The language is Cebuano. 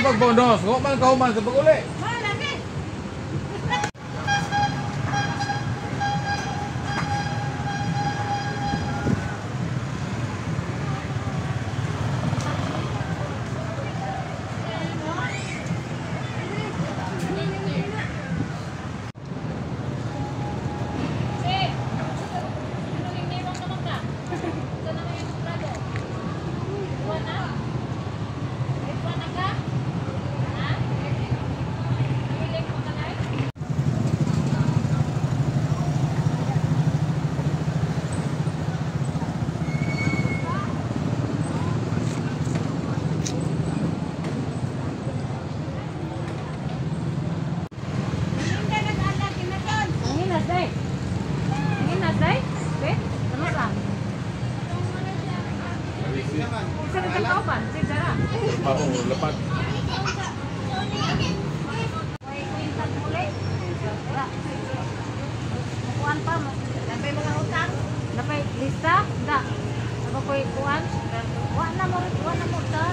Pag bonus, wa man kahuman sa pag-uli. Lepat. Kuan pa mo. Napay mga utang. Napay lista? Da. Ako ko'y kuan. Wa na mo, wa na mo ta.